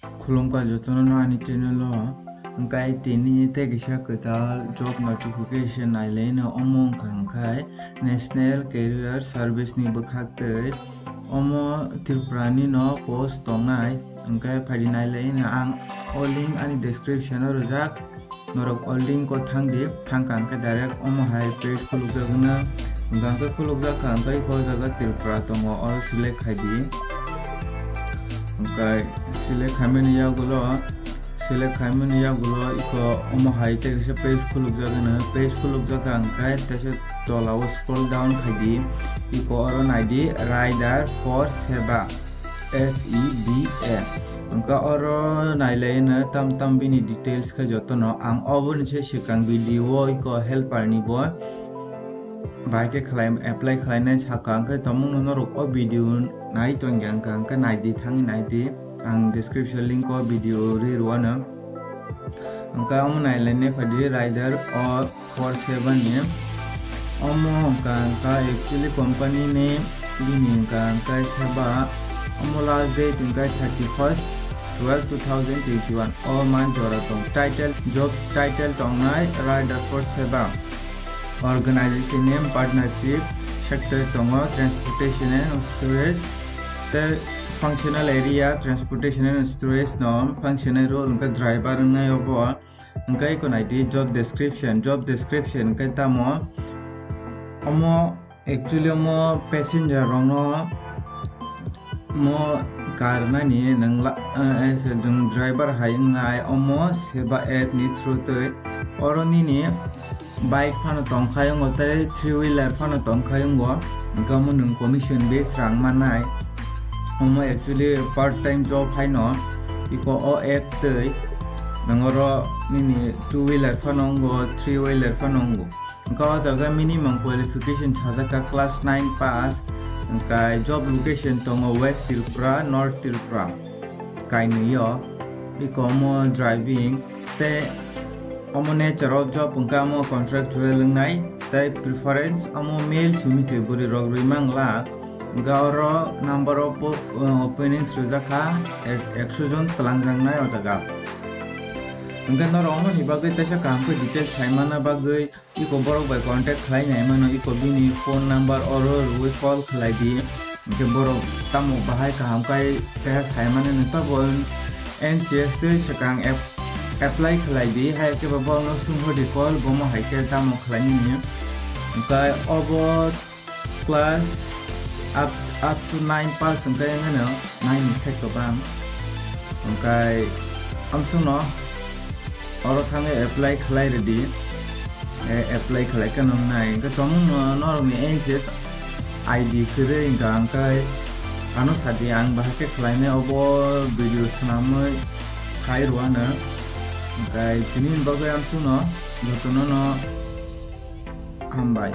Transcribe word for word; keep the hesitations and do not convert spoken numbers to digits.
Khulumkha jotono no ani channel o, hwnkhe tini tei kisa kwtal job notification nailaino, omo wngkha hwnkhe National Career Service ni bwkhak tei omo Tripura ni no post tongnai, hwnkhe phaidi nailaino ang o link ani description o rwjak. Norok o link o thang di, thang kha hwnkhe direct omo hai page khulukjak hwno. Hwnkhe khulukjak kha hwnkhe o jaga Tripura tongo, oro select khai di. Hwnkhe select khaimani yagulo, select khaimani yagulo iko omo hai tei kaisa page khulukjak hwno. Page khulukjak kha hwnkhe teisa tola o scroll down khai di. Iko oro nai di, Rider for Seva. S E B A. Hwnkhe oro nailaino tam tam bini details khe jotono ang oboni se swkang video o iko helper ni bo bai khe khlai, apply khlainai saka, hwnkhe tongmungno norok o video nai tongya wngkha, hwnkhe naidi thangwi naidi, ang description link o video ri rwano. Hwnkhe omo nailainai phaidi Rider o four seven ni. Omo hwnkha hwnkha actually company ni bini hwnkha hwnkha seba. Omo last date hwnkha thirty first twelve two thousand twenty one. O man jora tong. Title, job title tongnai Rider for Seva. Organization name, partnership, sector tongo, transportation and storage. Tei functional area, transportation and storage no functional role hwnkha driver wngnai obo. Hwnkhe eko naidi job description, job description hwnkhe tamo? Omo actually omo passenger rokno mo car nani nwng la-, eh, eh, se nwng driver hai wngnai omo Seva app ni through twi. Oro nini bike phano tongkhai wngo tei three wheeler phano tongkhai wngo, hwnkhe omo nwng commission base rang mannai. Omo actually part time job haino, iko o app twi nwng oro nini two wheeler phano wngo, three wheeler phano wngo. Hwnkhe o jaga minimum qualification sajak kha class nine pass, hwnkhe job location tongo West Tripura, North Tripura. Kainwi o, iko omo driving, tei omo nature of job hwnkhe omo contractual wngnai, tei preference omo male simi se bwrwi rok rwi mangla, hwnkhe oro number of po-, uh, openings rwjak kha ek-, ekso jon twlangjaknai o jaga. Hwnkhe norok omo ni bagwi teisa kaham khe details sai manna bagwi iko borok bai contact khlai nai mano, iko bini phone number oro rwui call khlai di. Hwnkhe borok tamo bahai kaham kai keha sai mani nokha bo N C S tei swkang ap-, apply khlai di, hai khe bo borokno sungho di call, bomo hai khe tamo khlai nini. Hwnkhe obo class up, up to nine pass hwnkhe nini nine ni sai kwbang. Hwnkhe amsongno oro thangwi apply khlai rwdi. Eh, apply khlai khe nung nai. Hwnkhe tongmung no norokni N C S I D kwrwi hwnkha, hwnkhe ano sadi ang bahai khe khlainai obo video swnamwi sai rwano. Hwnkhe tini bagwi amsongno jotono no hambai.